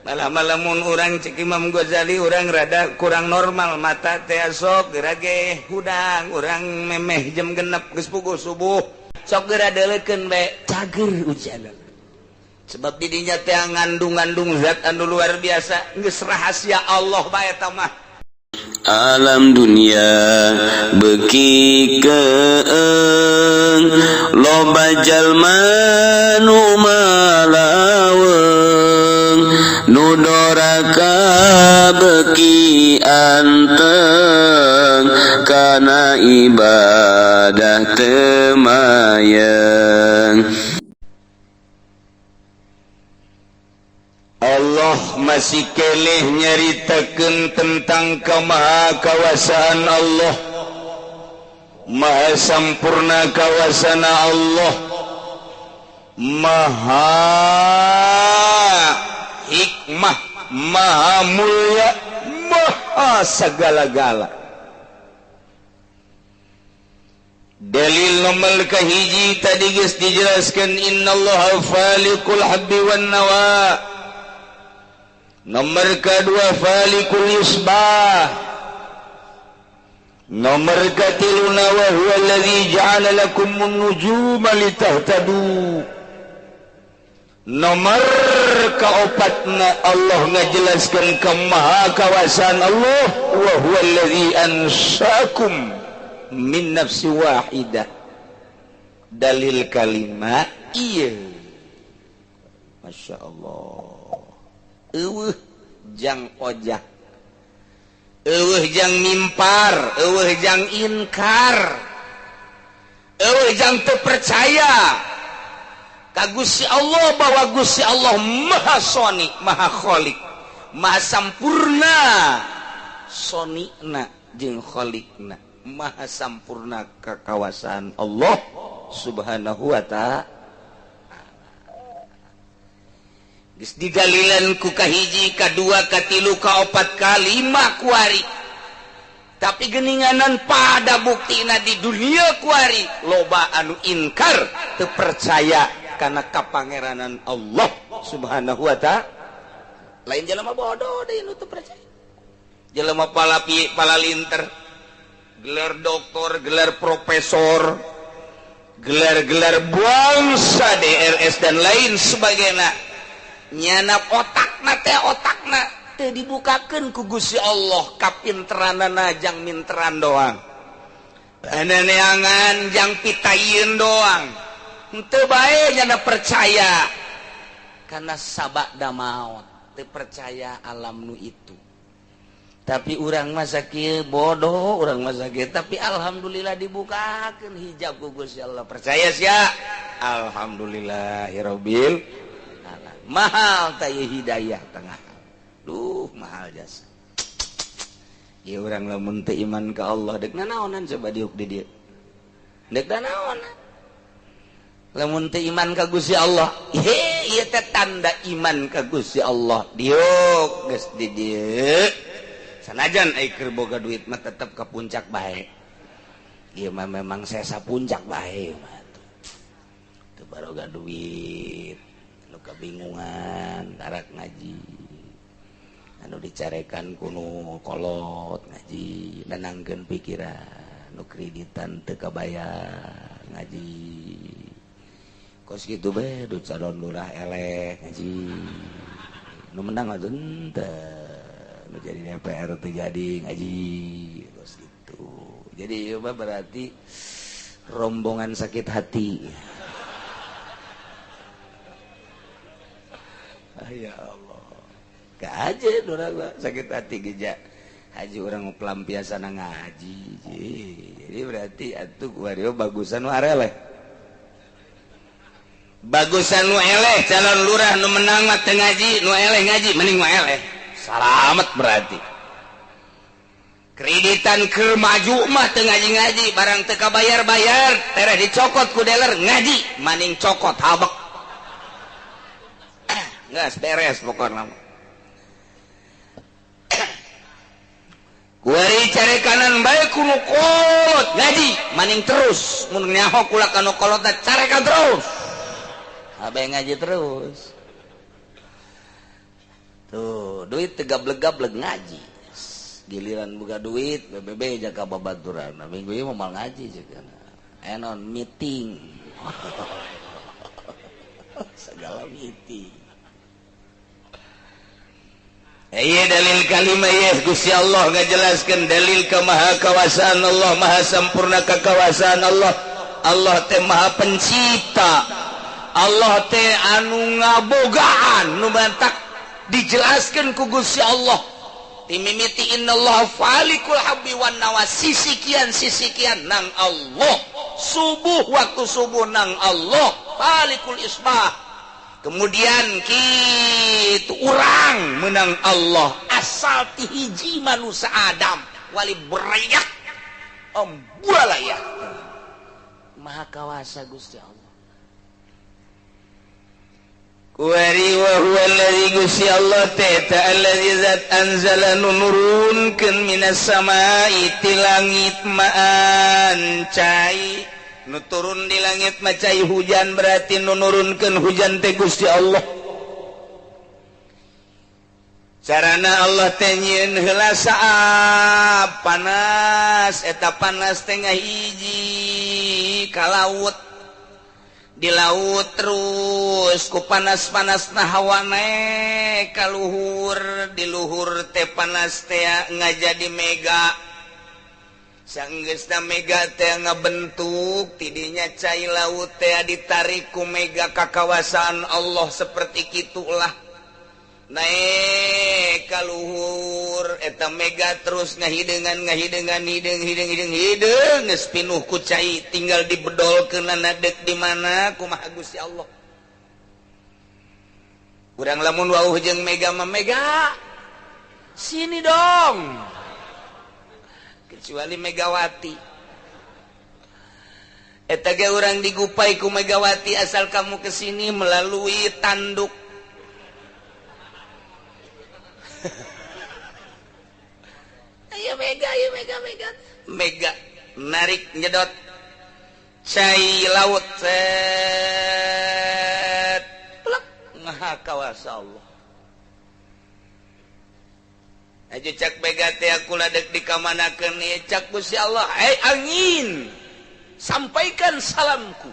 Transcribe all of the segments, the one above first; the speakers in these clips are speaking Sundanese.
Malah-malamun urang cek Imam Ghazali urang rada kurang normal mata teh sok geura ge hudang urang memeh jam 6 geus puguh subuh sok geura deuleukeun bae cager hujan. Sebab didinya teh ngandung-ngandung zat anu luar biasa geus rahasia Allah bae eta mah. Alam dunia beki keeng loba jalma nu malaweng nu doraka beki anteng kana ibadah teu mayeng. Allah masih keleh nyaritakeun tentang kemahakawasaan Allah, maha sampurna kawasana Allah, maha hikmah, maha mulia, maha segala-gala. Dalil nomor kahiji tadi geus dijelaskeun innallaha faliqul habbi wan nawa. Nomor kedua falikul isbah. Nomor katilu wa huwa allazi ja'ala lakumun nujuma litahtadu. Nomor kaopatna Allah ngajelaskeun kemahakawasaan Allah wa huwa allazi ansaakum min nafsi wahidah. Dalil kalima ieu. Masya Allah. Eueuh jang ojah, eueuh jang mimpar, eueuh jang inkar, eueuh jang teu percaya ka Gusti Allah bahwa Gusti Allah Maha Soni, Maha Khalik, Maha Sampurna sonina jeung kholikna, Maha Sampurna kakawasan Allah Subhanahu wa ta'ala. Geus didalilan ku kahiji, kadua, katilu, kaopat, kalima kuari. Tapi geninganan pada buktina di dunia kuari loba anu inkar teu percaya kana kapangeranan Allah Subhanahu wa ta'ala. Lain jelema bodoh deui nu teu percaya. Jelema palalinter, gelar doktor, gelar profesor, gelar-gelar bangsa DRS dan lain sebagainya. Nyana otakna teh otakna teu dibukakeun ku Gusti Allah kapinteranana jang minteran doang, neangan jang pitayeun doang, henteu bae nyana percaya karena sabada maot teu percaya alam nu itu. Tapi urang mah sakieu bodoh, urang mah sakieu, tapi alhamdulillah dibukakeun hijab ku Gusti Allah. Percaya sia? Alhamdulillahirabbil mahal tay hidayah tengah. Duh mahal jasa. Ya urang lamun teu iman ka Allah deuk nanaonan coba diuk di dieu. Deuk nanaonan. Lamun teu iman ka Gusti Allah, he ieu teh tanda iman ka Gusti Allah. Diuk geus di dieu. Sanajan ai keur boga duit mah tetep ka puncak bae. Ieu mah memang sesa puncak bae mah tuh. Teu baroga duit. Kebingungan karak ngaji anu dicarekan kuno kolot ngaji nenangkeun pikiran nu kreditan teu kabayar ngaji kos kitu bae du calon lurah eleh ngaji nu menang mah henteu nu jadi DPR teu jadi ngaji kos kitu. Jadi ieu mah berarti rombongan sakit hati. Ya Allah, gak aja orang sakit hati geja haji orang pelampiasan ngaji. Jadi berarti atuh wario bagusan nu areleh, bagusan nu eleh calon lurah nu menang mah teu ngaji, nu eleh ngaji mending nu eleh salamet berarti. Kreditan keur maju mah teu ngaji-ngaji, barang teu kabayar-bayar tereh dicokot ku dealer ngaji maning cokot habek. Nggak beres pokoknya. Kuari cari kanan baik kuno kolot ngaji maning terus mun nyaho kula kanu kolotna carekan terus. Abe ngaji terus. Tuh, duit teu gableg-gableg ngaji. Giliran buka duit, BBB jaga babaturan. Nah, minggu ieu mah ngaji cekana. Enon meeting. Segala meeting. Iya dalil kalimah ya Gusti Allah ngajelaskeun dalil kemahakawasaan Allah, maha sempurna kekawasaan Allah. Allah teh maha pencipta, Allah teh anu ngabogaan nu bantak dijelaskeun ku Gusti Allah. Timimiti innallaha falikul habbi wan nawa, sisikian sisikian nang Allah. Subuh waktu subuh nang Allah falikul isbah. Kemudian kitu urang menang Allah asal ti hiji manusia Adam wali berayak embualaya maha kawasa Gusti Allah. Kuari wa huwa allazi Gusti Allah teh ta allazi zat anzala nurunkeun minas samai ti langit maan cai. Nu turun di langit macai hujan berarti nu nurunkeun hujan teh Gusti Allah. Carana Allah teh nyieun heula saap panas, eta panas teh ngahiji ka laut. Di laut terus ku panas-panasna hawa naek ka luhur, di luhur teh panas teh ngajadi mega. Sanggeusna mega teh ngabentuk tidinya cai laut teh ditarik ku mega ka kawasaan Allah seperti kitulah naek ka luhur eta mega terus ngahideungan ngahideungan hideung hideung hideung hideung geus pinuh ku cai tinggal dibedolkeunana deuk di mana kumaha Gusti Allah. Urang lamun wauh jeung mega mah mega sini dong, kecuali Megawati. Eta ge urang digupai ku Megawati asal kamu kesini melalui tanduk. Ayo Mega, ayo Mega, Mega. Mega narik nyedot cai laut set plek maha kawasa Allah. Aja cak mega teh aku ladek dikamanakeun ieu cak Gusti Allah, hei angin, sampaikan salamku.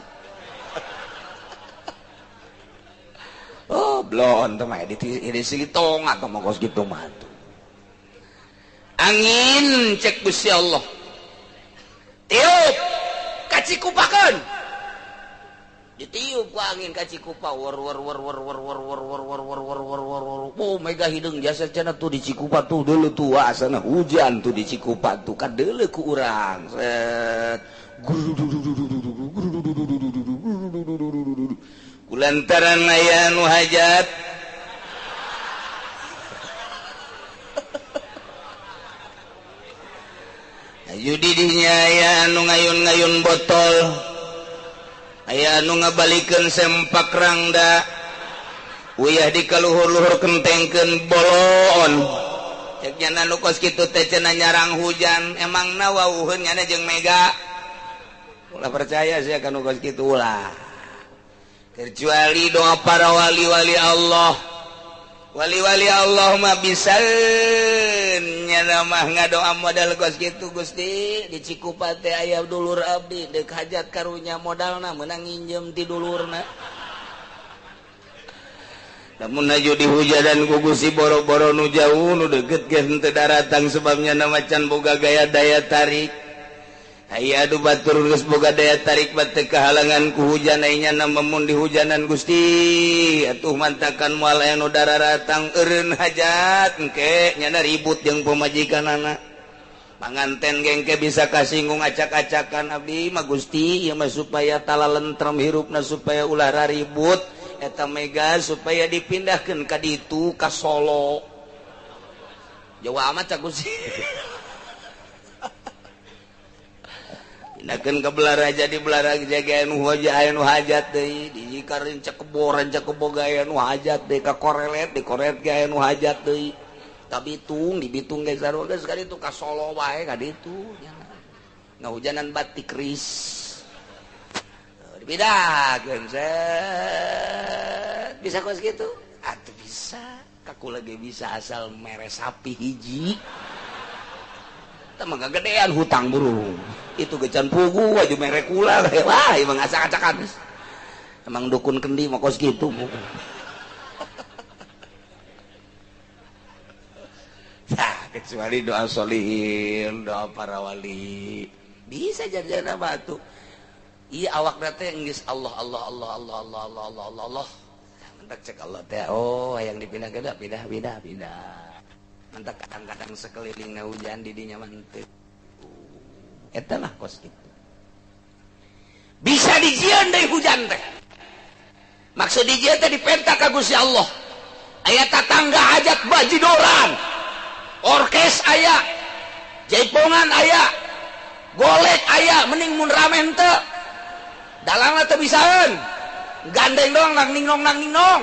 Oh, blon teh mah di segi tong atuh mah kos kitu mah tuh. Angin cek Gusti Allah. Tiup kacikupakeun. Ditiup ku angin ka Cikupa wor wor wor wor wor wor wor wor wor wor wor wor wor wor. Oh mega hideung jasa cenah tuh di Cikupa tuh deuleu tuh asana hujan tuh di Cikupa tuh kadeuleu ku urang. Set. Kulantaran aya nu hajat. Ayu di dinya aya anu ngayun-ngayun botol. Aya anu ngabalikeun sempak rangda uyah di kaluhur-luhur kentengkeun boloon cek nya nu kos kitu teh cenah nyarang hujan emangna wawuheun nyana jeung mega ulah percaya sia ka nu kos kitu ulah kecuali doa para wali-wali Allah. Wali-wali Allah mah bisa nyana mah ngadoa modal kos kitu Gusti di Cikupa teh aya dulur abdi deuk hajat karunya modalna meunang nginjem ti dulurna. Lamun aju dihujadan ku Gusti boro-boro nu jauh nu deukeut ge henteu daratang sebabnya na macan boga gaya daya tarik. Aya adu batur geus boga daya tarik bat teu kahalangan ku hujan aya nya mun dihujanan Gusti atuh mantakan moal aya nu dararatang eureun hajat engke nyana ribut jeung pamajikanana. Panganten gengke bisa kasinggung acak-acakan abdi mah Gusti ieu mah supaya talalentrem hirupna supaya ulah raribut eta mega supaya dipindahkeun ka ditu ka Solo. Jauh amat cak Gusti. Pindahkeun ka Belaraja di Belaraja ge anu aya nu hajat deui di Jikarin Cakeboran Cakeboga aya nu hajat deui ka Korelet di Korelet ge aya nu hajat deui ka Bitung di Bitung ge sarua geus ka ditu ka Solo wae ka ditu ngahujanan batik ris dipindahkeun set bisa kos kitu atuh bisa Kaku lagi bisa asal mere sapi hiji. Tah mah gedean hutang burung. Itu gecan pugu aju mere kula. Wah, emang acak-acakan. Emang dukun kendi mah kos kitu. Nah, kecuali doa solihin, doa para wali. Bisa jadi batu. Iya awak teh geus Allah Allah Allah Allah Allah Allah Allah Allah Allah. Mentak cek Allah teh, oh yang dipindah ke pindah pindah pindah. Mentak kadang-kadang sekelilingna hujan di dinya mah henteu. Eta lah kos kitu. Bisa dijieun deui hujan teh. Maksud dijieun teh dipenta ka Gusti Allah. Aya tatangga hajat bajidoran. Orkes aya, jaipongan aya, golek aya, mending mun rame henteu. Dalang teu bisaeun. Gandeng dong nang ningnong nang ningnong.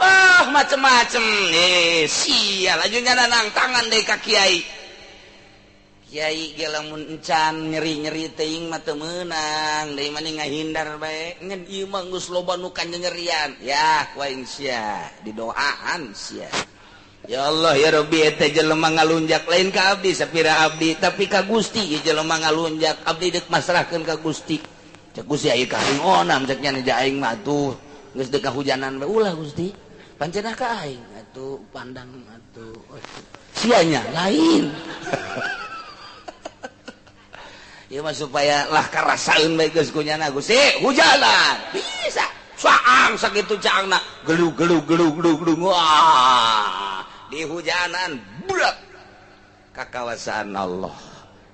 Wah, macem-macem. Sial aju nyana nang tangan deui ka kiai. Kiai ge lamun encan nyeri-nyeri teuing mah teu meunang, deui mah ngahindar bae. Ngan ieu mah geus loba nu kanyerian. Yah, ku aing sia, didoaan sia. Ya Allah ya Rabbi eta jelema ngalunjak lain ka abdi sapira abdi tapi ka Gusti ieu jelema ngalunjak abdi deuk masrahkeun ka Gusti. Cek Gusti aya ka aing onam cek nya ja aing mah atuh geus deuk kahujanan bae ulah Gusti. Pancenah ka aing atuh pandang atuh. Sianya lain. Ieu mah supaya lah karasaeun bae geus ku nyana Gusti hujanan. Bisa. Saang sakitu caangna gelu gelu gelu gelu gelu. Wah. Di hujanan bulat kakawasaan Allah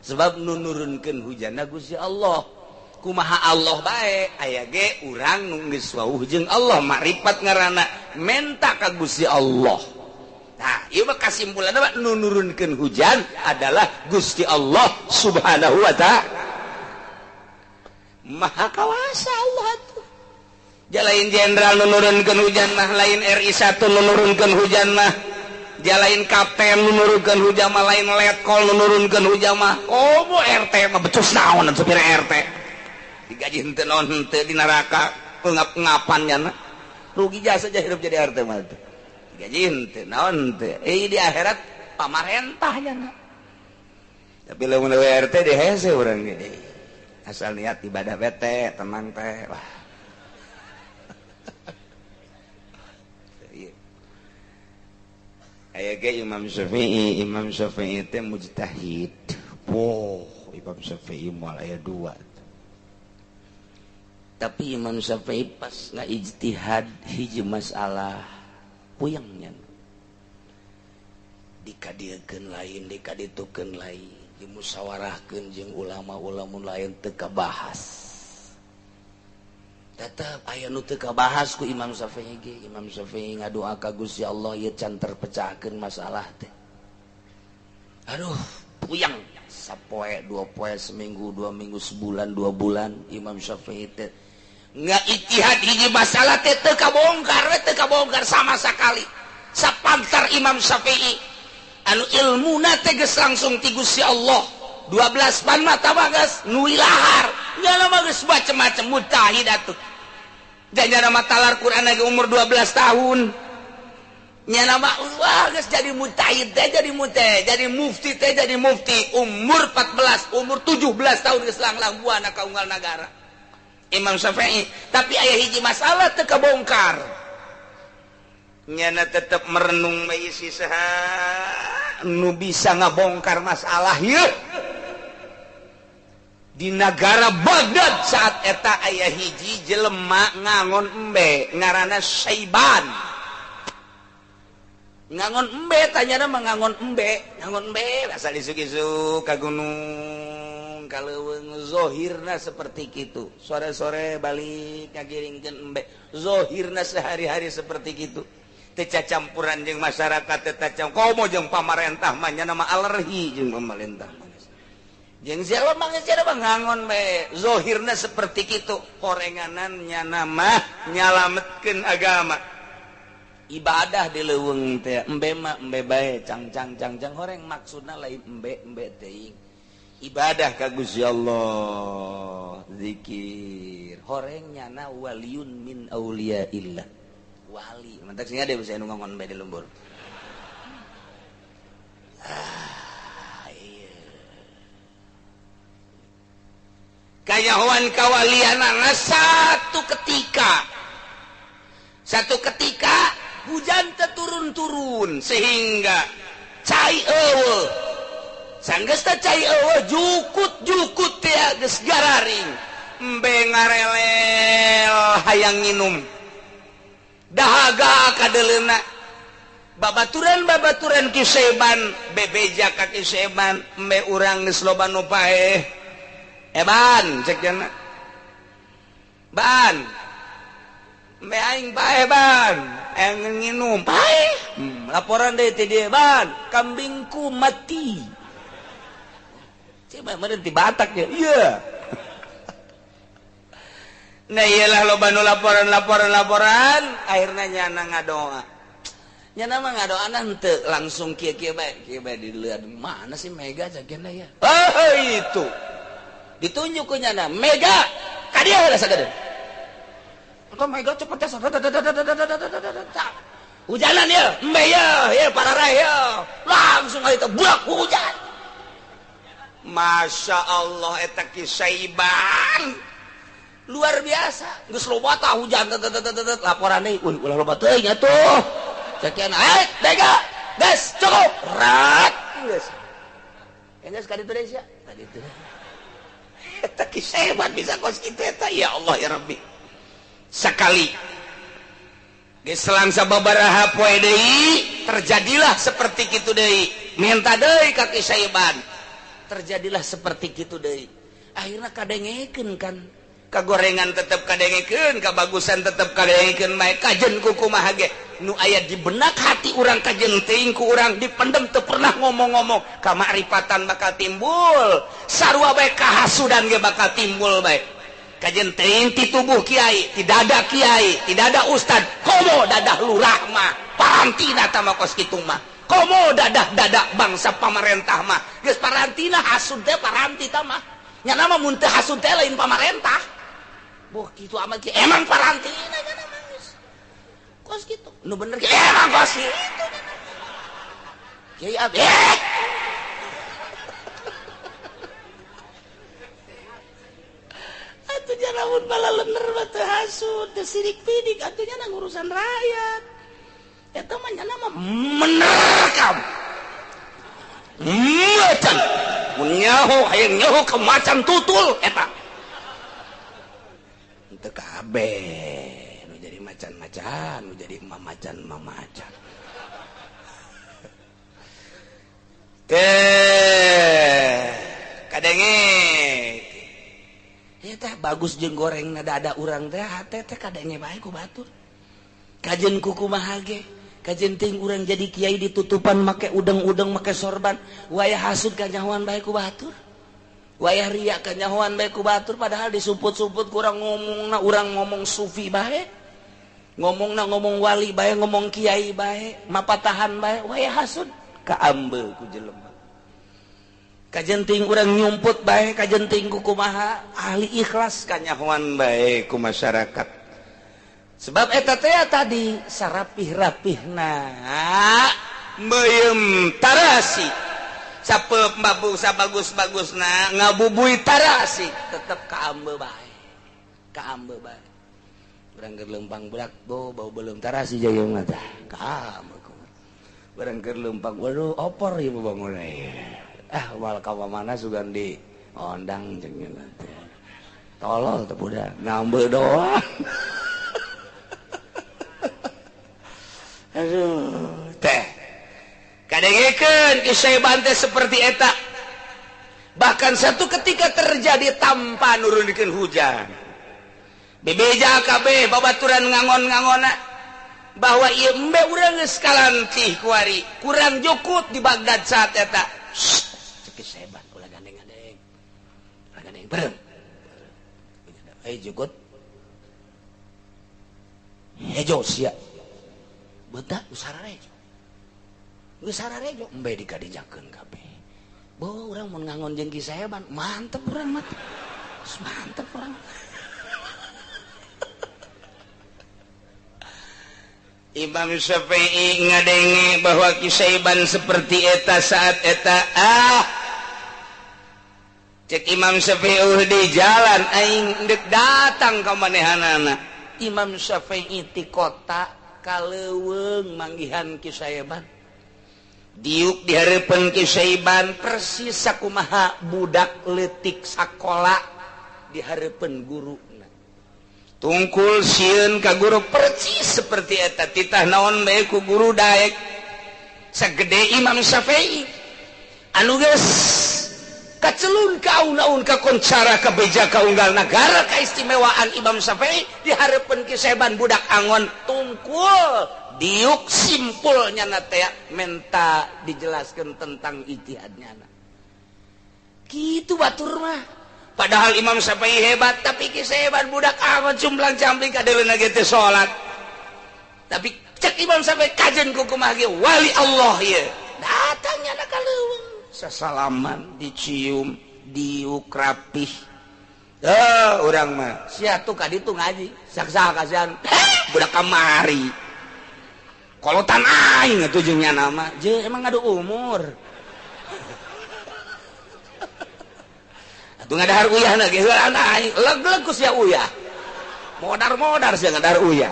sebab nu nurunkeun hujanna Gusti Allah kumaha Allah bae aya ge urang nu geus wauh jeung Allah makrifat ngaranna menta ka Gusti Allah. Nah ieu mah kasimpulanna nu nurunkeun hujan adalah Gusti Allah Subhanahu wa ta'ala. Maha kawasa Allah atuh. Jalain jenderal nu nurunkeun hujan mah lain RI 1 nu nurunkeun hujan mah jalain kapten nurunkeun hujan mah lain letkol nurunkeun hujan mah komo RT mah becus naon supir RT digaji henteu naon henteu di neraka ngap-ngapan nyana rugi jasa aja hidup jadi RT mah teh digaji henteu naon henteu di akhirat pamarentah nyana tapi lamun RT di hese urang ge asal niat ibadah bete tenang teh wah. Aya ge Imam Syafi'i, Imam Syafi'i teh mujtahid. Wow, Imam Syafi'i moal aya dua. Tapi Imam Syafi'i pas ngaijtihad hiji masalah puyengnya. Dikadiekeun lain, dikaditukeun lain, dimusyawarahkeun jeung ulama-ulama lain teu kabahas. Tetep aya nu teu kabahas ku Imam Syafi'i ge. Imam Syafi'i ngadoa ka Gusti Allah ieu can terpecahkeun masalah teh. Aduh, puyeng sapoe, dua poe, seminggu, 2 minggu, sebulan, 2 bulan Imam Syafi'i teh ngaijtihad hiji masalah teh teu kabongkar, teu kabongkar sama sekali. Sapantar Imam Syafi'i anu ilmuna teh geus langsung ti Gusti Allah. 12 pan mah tah geus nu ilahar. Nyana mah geus macem-macem mujtahid atuh. Janyana mah talar Quran lagi umur 12 tahun. Nyana mah wah geus jadi mujtahid teh jadi mujtahid, jadi mufti teh jadi mufti umur 14, umur 17 tahun geus langlang buana ka unggal nagara. Imam Syafi'i, tapi aya hiji masalah teu kabongkar. Nyana tetep merenung bae saha nu bisa ngabongkar masalah ieu. Di negara Baghdad saat eta aya hiji jelema ngangon embe ngaranna Saiban. Ngangon embe tanyana mah ngangon embe asal isuk-isuk ka gunung ka leuweung zohirna seperti kitu. Sore-sore balik ngagiringkeun embe. Zohirna sehari-hari seperti kitu. Teu cacampuran jeung masyarakat teu cacam komo jeung pamarentah mah nya mah alergi jeung pamarentah. Jeung siapa mah siapa ngangon bae zohirna seperti kitu horenganan nyana mah nyalametkeun agama ibadah di leuweung teh embe mah embe bae cang cang cang cang horeng maksudna lain embe embe teuing ibadah ka Gusti Allah zikir horeng nyana waliun min auliyaillah Wali mantak sing ada bisa nu ngongon bae di lembur. Ah iya. Kanyahoan kawalianana satu ketika hujan terturun-turun sehingga cai eueuh. Sanggeus teh cai eueuh jukut-jukut teh geus gararing. Embe ngarelel hayang nginum. Dahaga kadeleuna. Babaturan-babaturan Ki Seban bebeja ka Ki Seban embe urang geus loba nu paeh. Eban cek cenah. Ban. Embe aing paeh ban. Aing nginum paeh. Laporan deui ti dieu ban, kambingku mati. Coba meureun ti Batak ya. Iya. Nah iyalah loba nu laporan-laporan-laporan akhirna nyana ngadoa. Nyana mah ngadoana henteu langsung kieu-kieu bae, kieu bae dilihat mana sih Mega jagena ya. Oh itu. Ditunjuk ku nyana Mega ka dieu heula sagede. Atau Mega cepet teh. Hujanan ya, embe ya, ya pararai ya. Langsung aja buak hujan. Masya Allah eta Ki Saiban. Luar biasa. Geus loba tah hujan laporan deui. Uy, ulah loba teuing atuh. Sekian, eh, Mega, geus cukup. Rat geus. Geus ka ditu deui sia. Ka ditu. Eta Ki Saiban bisa kos kitu eta ya Allah ya Rabbi. Sekali selang sababaraha poe deui terjadilah seperti kitu deui minta deui ka Ki Saiban terjadilah seperti kitu deui akhirna kadengekeun kan kagorengan tetep kadengekeun kabagusan tetep kadengekeun bae kajen ku kumaha ge nu aya di benak hati urang kajen teuing ku urang dipendem teu pernah ngomong-ngomong kamakrifatan bakal timbul sarua bae kahasudan ge bakal timbul bae kajen teuing ti tubuh kiai, tidak ada kiai, tidak ada ustad, komo dadah lurah mah, parantina tama kos kitu mah, komo dadah dadak bangsa pamarentah mah, geus parantina hasud teh paranti tah mah, nya mah mun teu hasud teh lain pamarentah. Boh kitu amat kieu emang parantina nya mah geus. Kos kitu, nu bener ge emang kos kitu. Kiai abdi atuh lamun bala lener mah teu hasud, teu sirik pidik, atuh nya urusan rakyat. Eta mah nya mah menerkam. Macan. Mun nyaho hayang nyaho ke macan tutul eta. Teu kabeh nu jadi macan-macan, nu jadi mamacan-mamacan. Teh kadenge ya teh bagus jeung gorengna dada urang teh hate teh kadenge bae ku batur. Kajen ku kumaha ge, kajen ting urang jadi kiai ditutupan make udeng-udeng make sorban, wayah hasud kanyahoan bae ku batur. Wayah riya kanyahoan bae ku batur padahal disumput-sumput kurang ngomongna urang ngomong sufi bae. Ngomongna ngomong wali bae, ngomong kiai bae, mapatahan bae, wayah hasud kaambeul ku jelema. Kajenting urang nyumput bae, kajenting ku kumaha ahli ikhlas kanyahoan bae ku masyarakat. Sebab eta teh tadi sarapih-rapihna meuyeum tarasi. Sapeup mabu sabagus-bagusna ngabubui tarasi tetep kaambe bae. Kaambe bae. Urang keur leumpang budak bo bau beuleum tarasi jayeuna tah. Kaambe ku. Urang keur leumpang waduh opor ieu bangun ah wal ka mana sugan di ondang jeung teh tolol teh budak ngambe doang. Aduh teh kadengekeun Ki Saiban teh seperti eta. Bahkan satu ketika terjadi tanpa nurunkeun hujan bebeja kabeh babaturan ngangon-ngangona bahwa ieu embe urang geus kalantih kuari kurang jukut di Baghdad saat eta. Ki Saiban ulah gandeng-gandeng. Ulah gandeng berem. Eh jukut. Hejo sia. Beutah usararejo. Geus sararejo embe dikadijakeun kabeh. Boh urang mun ngangon jeung Ki Saiban mantep urang mah. Mantep urang. Imam Syafi'i ngadenge bahwa Ki Saiban seperti eta saat eta cek Imam Syafi'i di jalan aing dek datang ka manehanana. Imam Syafi'i ti kota ka leuweung manggihan Ki Saiban, diuk di hareupeun Ki Saiban persis sakumaha budak leutik sakola di hareupeun guru. Tungkul sieun ka guru persis seperti eta, titah naon bae ku guru daek. Sagede Imam Syafi'i anu geus kacelun ka aun-aun ka koncara ka beja ka unggal nagara kaistimewaan Imam Syafi'i di hareupeun Ki Saiban budak angon tungkul diuk simpul nyana teh menta dijelaskeun tentang ijtihadnya. Kitu batur mah. Padahal Imam Syafi'i hebat, tapi Ki Saiban budak angon cumplang campling kadeuleuna ge teu salat. Tapi cek Imam Syafi'i kajen ku kumaha ge wali Allah ieu. Datangnya na ka leuweung, sasalaman, dicium, diuk rapih. Urang mah sia tuh ka ditu ngaji, saksa kasihan budak kamari. Kolotan aing atuh jeung nyana mah, je emang ngadu umur. Atuh ngadahar uyahna ge heula aing, leg-leg ku sia uyah. Modar-modar sia ngadahar uyah.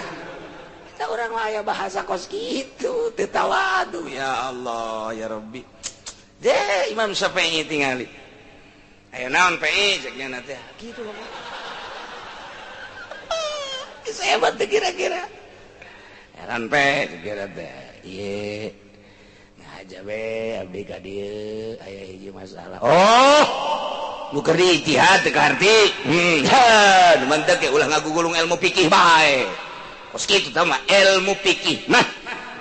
Eta urang mah aya bahasa kos kitu, teu tawadu ya Allah ya Rabbi. Je Imam Syafi'i tingali. Ayo naon PI cek nyana teh. Kitu mah. Geus hebat teh kira-kira. Heran pe kira teh. Ieu ngaja we abdi ka dieu aya hiji masalah. Oh, nu keur diijtihad teu kaharti. Nu mantep ge ulah ngagugulung ilmu fikih bae. Kos kitu tah mah ilmu fikih mah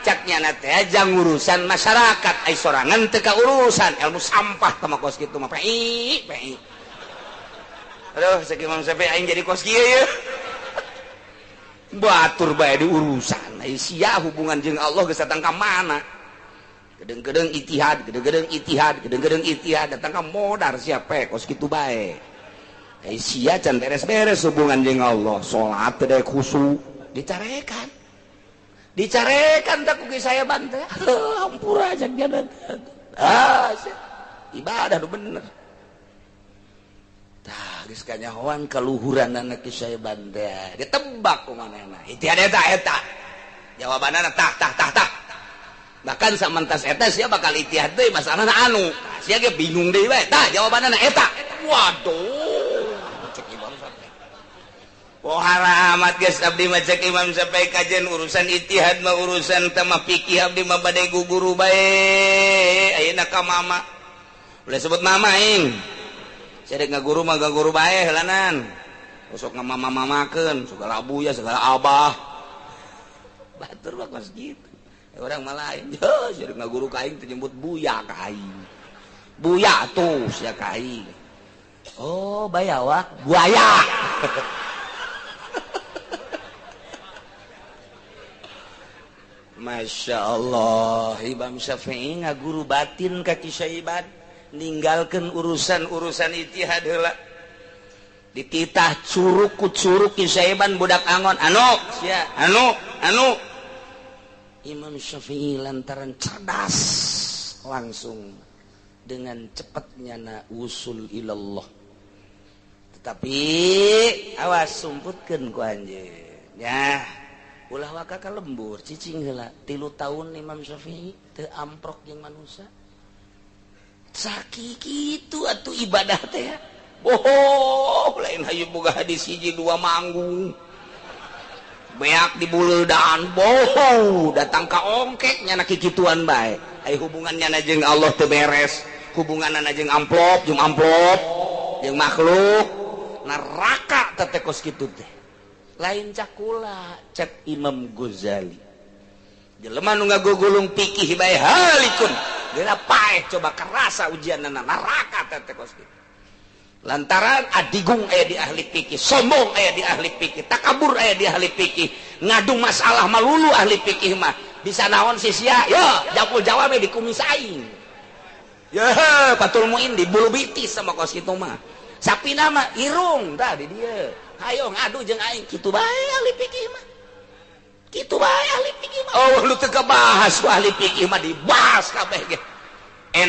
cak nyana teh jang urusan masyarakat ai sorangan teu ka urusan ilmu sampah tah mah kos kitu mah PI PI. Aduh cek Imam Syafi'i aing jadi kos kieu ye. Batur bae di urusan ai sia hubungan jeung Allah geus datang ka mana. Gedeng-gedeng ijtihad, gedeng-gedeng ijtihad, gedeng-gedeng ijtihad datang ka modar siapa kos kitu bae. Ai sia can beres-beres hubungan jeung Allah, salat teu daek khusyuk, dicarekan. Dicarekan tak ku saya bantah. Hampura cak dia. Ah, ibadah nu bener. Tah geus kanyahoan kaluhuranana Ki Saiban teh. Ditebak ku manehna. Ijtihad eta eta. Jawabanana tah tah tah tah. Bahkan samantas eta sia bakal ijtihad deui masalahna anu. Tah sia ge bingung deui bae. Tah jawabanana eta. Waduh, cek Imam Syafi'i. Oh haramat geus abdi mah cek Imam Syafi'i kajen urusan ijtihad mah urusan teh mah fikih abdi mah bade guguru bae. Ayeuna ka mama. Boleh sebut mama aing. Sia dek ngaguru mah gaguru bae heulanan. Sok ngamama-mamakeun segala abuya segala abah. Batur mah kos kitu. Orang malah lain, sia dek ngaguru ka aing teh nyebut buya ka aing. Buya tuh sia ka aing. Oh, bayawak, buaya. Masya Allah, Imam Syafi'i ngaguru batin ka Ki Saiban, ninggalkeun urusan-urusan ijtihad heula. Dititah curug ku curug Ki Saiban budak angon, anu sia, anu, anu. Imam Syafi'i lantaran cerdas langsung dengan cepatnya na usul ilallah. Tetapi awas sumputkeun ku anjeun. Ya, ulah waka ka lembur cicing heula 3 tahun Imam Syafi'i teu amprok jeung manusia. Sakitu atuh ibadah teh. Bohong, lain hayu boga hadis hiji dua manggung. Beak di buleudaan bohong, datang ka ongkek nyana kikituan bae. Ai hubungannya na jeung Allah teu beres, hubunganna jeung amplop, jeung makhluk, neraka teh kos kitu teh. Lain cakula cek Imam Ghazali. Jelema nu ngagugulung fikih bae halikun. Geura paeh coba kerasa ujianna neraka teh kos kitu. Lantaran adigung aya di ahli fikih, sombong aya di ahli fikih, takabur aya di ahli fikih, ngadu masalah malulu ahli fikih mah. Bisa naon sih sia? Yo, japul jawab di kumis aing. Yo, Fathul Muin di bulu bitis sama kos kitu mah. Sapi nama irung tah di dieu. Hayo ngadu jeung aing kitu bae ahli fikih mah. Kitu bae ahli fikih mah. Oh, lu teu bahas ku ahli fikih mah dibahas kabeh ge.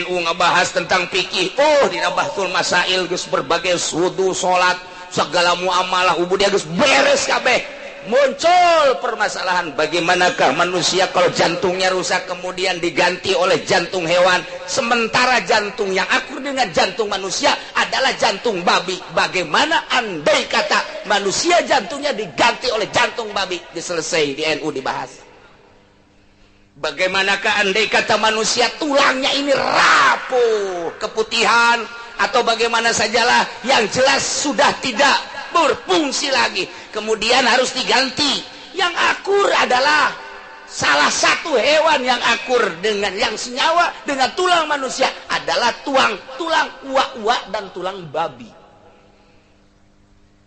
NU ngebahas tentang fikih. Oh, dina Bahtul Masail geus berbagai wudu, salat, segala muamalah ubudiyah geus beres kabeh. Muncul permasalahan bagaimanakah manusia kalau jantungnya rusak kemudian diganti oleh jantung hewan, sementara jantung yang akur dengan jantung manusia adalah jantung babi. Bagaimana andai kata manusia jantungnya diganti oleh jantung babi? Diselesai di NU dibahas. Bagaimanakah andai kata manusia tulangnya ini rapuh, keputihan atau bagaimana sajalah, yang jelas sudah tidak berfungsi lagi, kemudian harus diganti. Yang akur adalah salah satu hewan yang akur dengan yang senyawa dengan tulang manusia adalah tulang uak-uak dan tulang babi.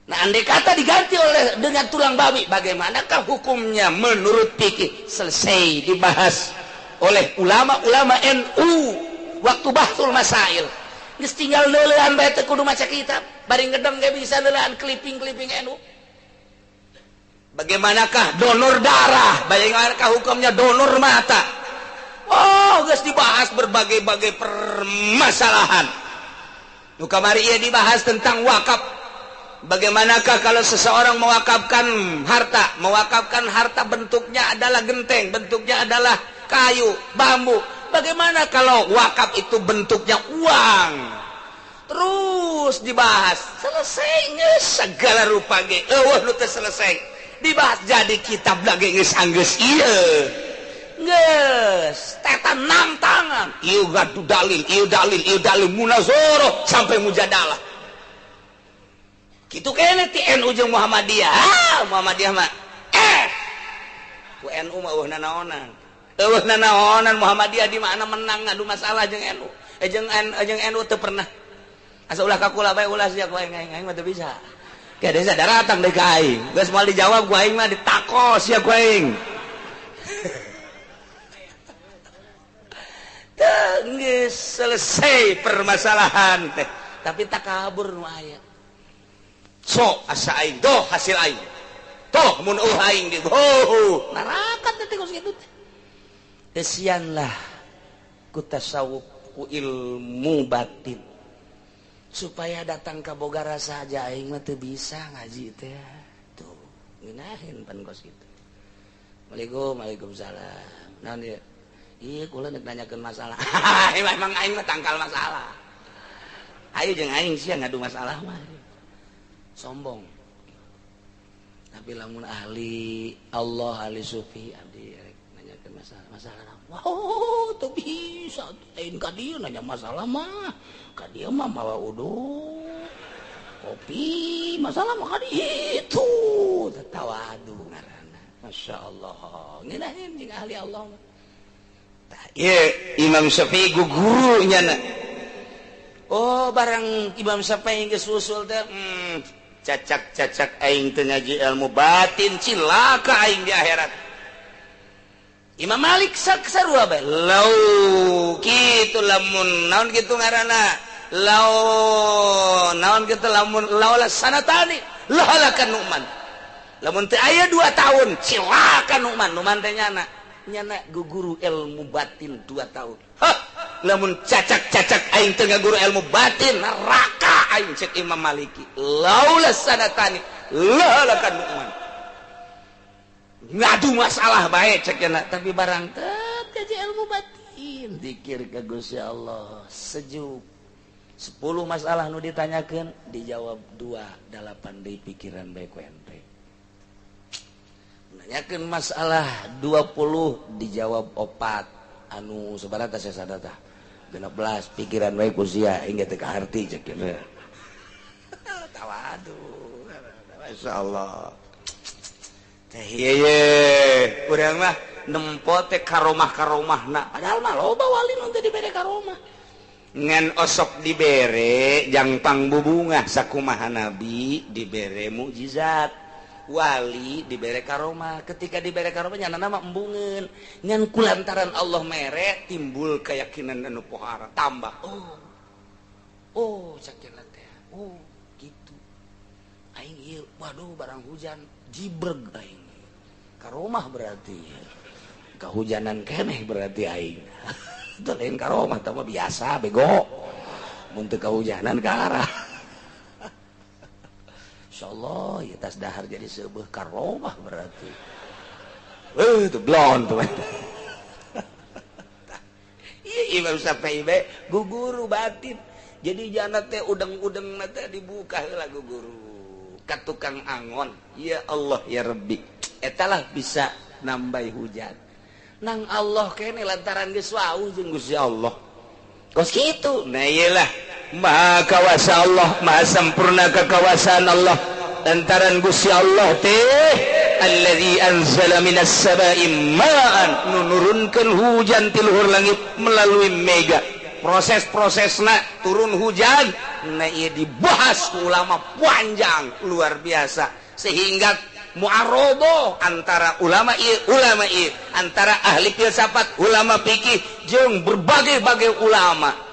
Nah, andai kata diganti oleh dengan tulang babi, bagaimanakah hukumnya menurut fikih? Selesai dibahas oleh ulama-ulama NU waktu Bahtul Masail. Geus tinggal leuleuhan bae, teu kudu maca kitab, bari ngedem ge bisa leuleuhan kliping-kliping NU. Bagaimanakah donor darah, bagaimanakah hukumnya donor mata? Oh, geus dibahas berbagai-bagai permasalahan. Nu kamari ieu dibahas tentang wakaf. Bagaimanakah kalau seseorang mewakafkan harta? Mewakafkan harta bentuknya adalah genteng, bentuknya adalah kayu, bambu. Bagaimana kalau wakaf itu bentuknya uang? Terus dibahas, selesainya segala rupa ge. Eueuh nu teu selesai. Dibahas jadi kitab lagi geus anggeus ieu. Geus, tetan tangan. Ieu gadu dalil, ieu dalil, ieu dalil, munazoroh sampai mujadalah. Kitu kene ti NU jeung Muhammadiyah. Ah, Muhammadiyah mah ku NU mah eueuh nanaonan. Eueuh nanaonan Muhammadiyah di mana menang ngadu masalah jeung NU. Jeung NU teu pernah. Asa ulah ka kula bae, ulah sia ku aing, aing aing mah teu bisa. Ke desa daratang deui ka aing. Geus moal dijawab ku aing mah, ditakos sia ku aing. Teu geus selesai permasalahan teh. Tapi takabur nu aya. Sok asa aing doh hasil aing. Toh mun eueuh aing di oh neraka teh kos kitu teh. Kesianlah ku tasawuf, ku ilmu batin. Supaya datang ka boga rasa aja aing mah teu bisa ngaji teh. Tuh, ngeunaheun pan kos kitu. Waalaikumsalam, waalaikumsalam. Naon ieu? Ieu kula nek nanyakeun masalah. Emang aing mah tangkal masalah. Ayo jeung aing sia ngadu masalah mah. Sombong. Tapi lamun ahli Allah, ahli sufi, abdi rek nanyakeun masalah, masalah wow, teu bisa lain ka dieu nanya masalah mah. Ka dieu mah mawa uduk kopi, masalah mah ka ditu. Tawadu ngaranna. Masya Allah. Ngeunaheun jeung ahli Allah mah. Tah ieu Imam Syafi'i gugurunya na. Oh, barang Imam Syafi'i geus usul teh, cacak-cacak aing teu ngaji ilmu batin, cilaka aing di akhirat. Imam Malik sarua bae. Lau kitu lamun naon kitu ngaranna? Lau naon kitu lamun laula sanatani lahalakan Nu'man. Lamun teu aya 2 tahun cilaka Nu'man. Nu'man teh nyana. Nyana guguru ilmu batin 2 tahun. Hah, lamun cacak-cacak aing teu ngaguru ilmu batin neraka aing, cek Imam Maliki. Laula sanatani lahalakan Nu'man. Ngadu masalah bae cek nya, tapi barang teu kaji ilmu batin, zikir ka Gusti Allah sejuk. 10 masalah nu ditanyakeun dijawab 2, 8 deui pikiran bae ku ente. Nanyakeun masalah 20 dijawab 4, anu sabaraha teh sadata 16 pikiran bae ku sia hingga teu kaharti cek nya. Tawadu. Masyaallah. Teh ieu urang mah nempo teh karomah-karomahna, padahal mah loba wali nu teu dibere karomah. Ngan osok dibere jangpang bubungah sakumaha nabi dibere mukjizat, wali dibere karomah. Ketika dibere karomah nyana mah embungeun, ngan kulantaran Allah mere timbul keyakinan anu pohara tambah. Oh. Oh, sakieu teh. Oh, gitu. Aing ieu waduh barang hujan jibreg aing. Karomah berarti. Kehujanan keneh berarti aing. Itu lain karomah tah mah biasa bego. Mun teu kahujanan ka arah. Insyaallah ieu tas dahar jadi seubeuh karomah berarti. Itu blon tuh. Iya Imam Syafi'i bae guguru batin. Jadi jana teh udeng-udeng teh dibuka heula guguru ka tukang angon. Ya Allah ya Rabbi. Etalah bisa nambah hujan. Nang Allah kene lantaran geus wau jeung Gusti Allah. Kos kitu. Nah iyalah maha kawasa Allah, maha sempurna kekawasaan Allah. Lantaran Gusti Allah teh alladzi anzala minas sama'i ma'an, nurunkeun hujan ti luhur langit melalui mega. Proses-prosesna turun hujan, nah ieu dibahas ku ulama panjang luar biasa sehingga mu'arodoh antara ulama ieu, antara ahli filsafat, ulama fikih jeung berbagai-bagai ulama.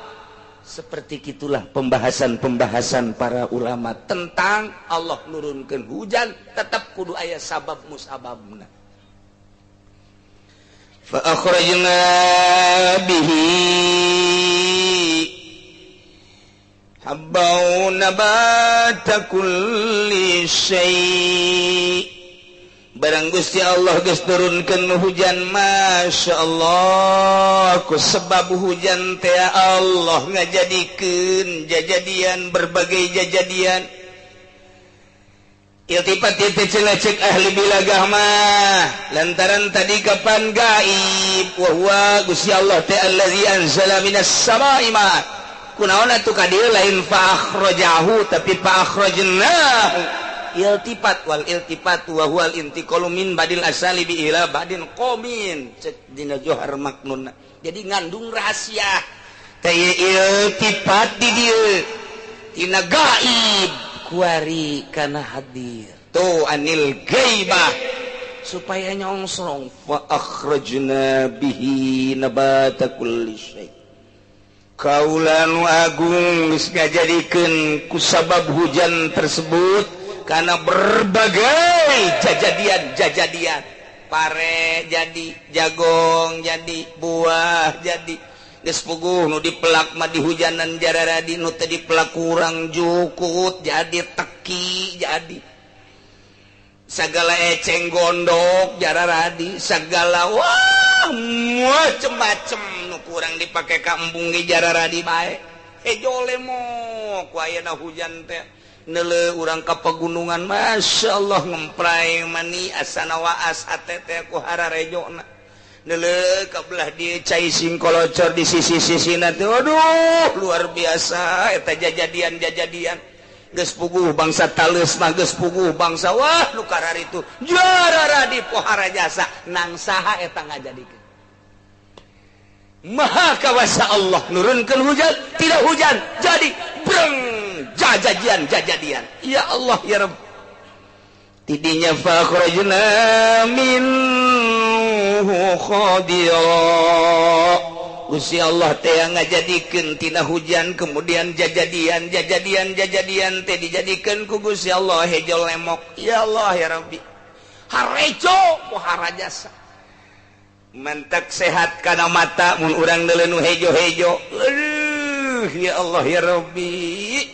Seperti itulah pembahasan-pembahasan para ulama tentang Allah nurunkeun hujan tetap kudu aya sabab musababna. Fa akhrajna bihi habban nabata kulli syai'. Barang Gusti Allah geus turunkeun hujan, Masya Allah, ku sebab hujan teh Allah ngajadikeun jajadian berbagai jajadian. Iltifat teh cenah cek ahli bilagah mah lantaran tadi kapan gaib wa huwa Gusti Allah teh allazi anzala minas samaa'i ma. Kunaon atuh ka dieu lain fa akhrajahu tapi fa akhrajnahu. Iltifat wal iltifat wa huwal intiqalu min badil asali bi ila badin qomin cek dina johar maknun. Jadi ngandung rahasia teh iltifat di dieu tina gaib kuari kana hadir tuh anil ghaibah supaya nyongsrong fa akhrajna bihi nabata kulli syai. Kaula nu agung geus ngajadikeun ku sabab hujan tersebut karena berbagai jajadian-jajadian, pare jadi, jagong jadi, buah jadi, geus puguh nu dipelak mah di hujanan jararadi, nu teu dipelak kurang jukut jadi, teki jadi, segala eceng gondok jararadi, segala wah macem-macem nu kurang dipake ka embung ge jararadi bae. Hejo lemok ku ayeuna hujan teh. Nele urang ka pegunungan Masya Allah ngempray mani asana waas hate teh ku hararejona. Nele ka belah dieu cai singkolocor di sisi-sisina teh aduh luar biasa eta jajadian-jajadian. Geus puguh bangsa taleus mah geus puguh bangsa wah nu kararitu jarara di pohara jasa nang saha eta ngajadikeun. Maha kawasa Allah nurunkeun hujan tidak hujan jadi breng jajadian jajadian. Ya Allah ya Rabb. Tidinya fa akhrajna minhu khadira. Gusti Allah teh ngajadikeun tina hujan kemudian jajadian jajadian jajadian teh dijadikeun ku Gusti Allah hejo lemok. Ya Allah ya Rabbi. Harejo pohara jasa. Mentek sehat kana mata mun urang deuleu hejo-hejo. Aduh ya Allah ya Rabbi.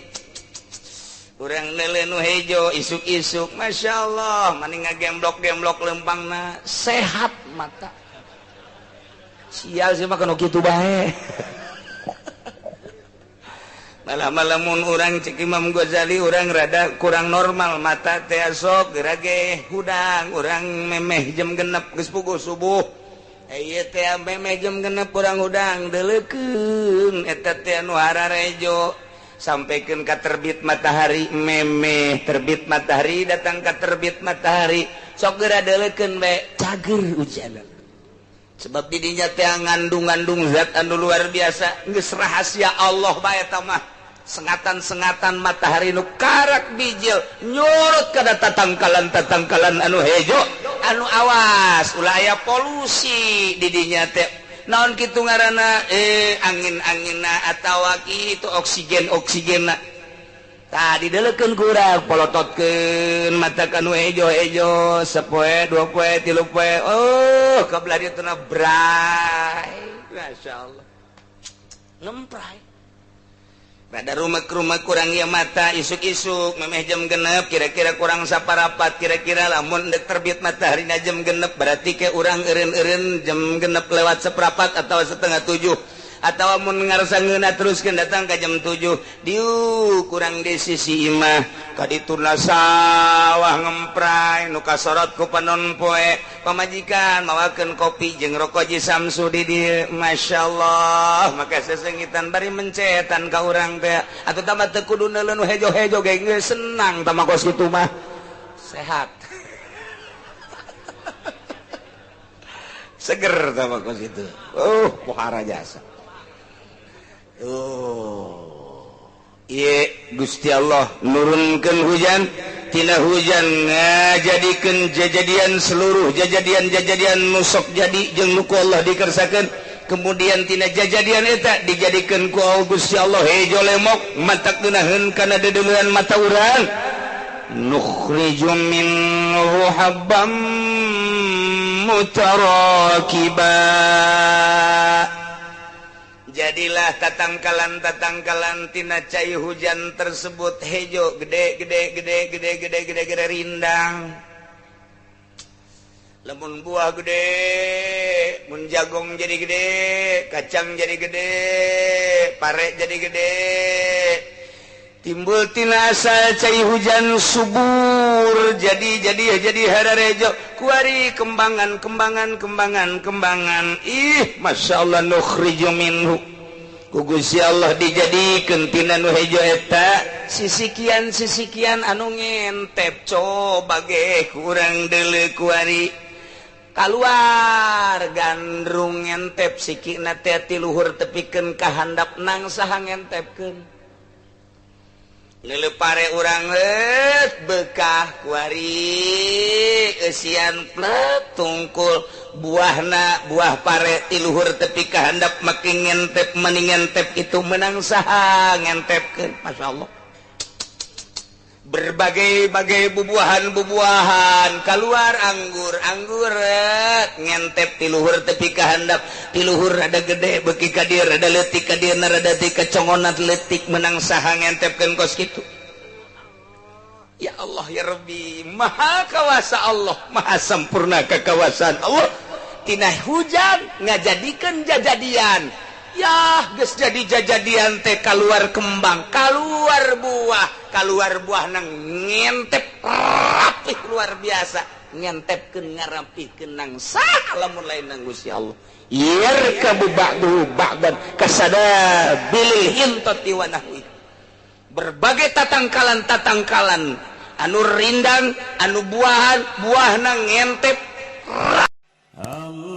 Urang deuleu hejo isuk-isuk Masya Allah maning ngagemblok-gemblok lempangna sehat mata. Sial sih mah kanu kitu bae. Malah-malah mun urang cek Imam Ghazali urang rada kurang normal mata teh sok gerage hudang urang memeh jam 6 geus puguh subuh. Ieu teh memeh jam 6 urang hudang deuleukeun eta teh anu hararejo. Sampaikan ka terbit matahari memeh terbit matahari datang ka terbit matahari sok geura deuleukeun bae cager hujan. Sebab didinya teh ngandung-ngandung zat anu luar biasa geus rahasia Allah bae eta mah. Sengatan-sengatan matahari nu karak bijil nyurut kana tatangkalan-tatangkalan anu hejo anu awas ulah aya polusi didinya teh. Naon kitu ngaranna angin-anginna atawa kitu oksigen-oksigenna. Tadi deleukeun kurang polototkeun mata kanu hejo-hejo sapoe dua poe tilu poe oh kabelah dieu teh bray masyaallah ngempray rada rumah-rumah kurang ya mata isuk-isuk memeh jam genep kira-kira kurang saparapat kira-kira lamun dek terbit matahari na jam genep berarti ke urang eureun-eureun jam genep lewat seperapat atau 6:30 atau mun ngarasa ngeunah teruskeun datang ka jam 7 diu kurang di sisi imah ka dituna sawah ngempray nu kasorot ku panon poe pamajikan mawakeun kopi jeung rokok ji Samsu di dieu masyaallah maka sesengitan bari mencetan ka urang teh atuh tambah teu kudu neuleun hejo-hejo ge geus senang tah kos kitu mah sehat seger tah kos kitu pohara jasa. Oh, ieu Gusti Allah nurunkeun hujan tina hujan ngajadikeun jajadian seluruh jajadian-jajadian nu sok jadi jeung nu ku Allah dikersakeun kemudian tina jajadian eta dijadikeun ku Gusti Allah hejo lemok matak geunaheun kana deudeuleun mata urang nukhriju minhu habban mutarakiba. Jadilah tatangkalan-tatangkalan tina cai hujan tersebut hejo gede gede gede gede gede gede gede rindang. Lamun buah gede, mun jagung jadi gede, kacang jadi gede, pare jadi gede. Timbul tina asal cai hujan subur jadi hararejo kuari kembangan kembangan kembangan kembangan. Ih masya Allah nukhriju minhu ku Gusti Allah dijadikeun tina nu hejo eta sisikian anu ngentep coba ge kurang deuleu kuari kaluar gandrung ngentep sikina teh ti luhur tepikeun ka handap nang saha ngentepkeun lelepare urang bekah kuari eusian plet tungkul buahna buah pare ti luhur tepi ka handap makin ngentep meni ngentep itu menang saha ngentepkeun masyaallah berbagai-bagai bubuahan-bubuahan keluar anggur-anggur ngentep ti luhur tepi ka handap ti luhur rada gede beuki ka dieu rada leutik ka dieu rada ti kacongonat leutik menang saha ngentepkeun kos kitu. Ya Allah ya Rabbi, maha kawasa Allah, maha sempurna kekawasaan Allah. Tina hujan ngajadikeun jajadian. Yah geus jadi jajadian teh kaluar kembang, kaluar buah nang ngentep rapih luar biasa, ngentepkeun ngarapihkeun nang sah lamun lain nang Gusti Allah. Yarkabu ba'duhu ba'dan kasadabilil hintati wa nahwi. Berbagai tatangkalan-tatangkalan anu rindang, anu buahan, buahna ngentep. Allah.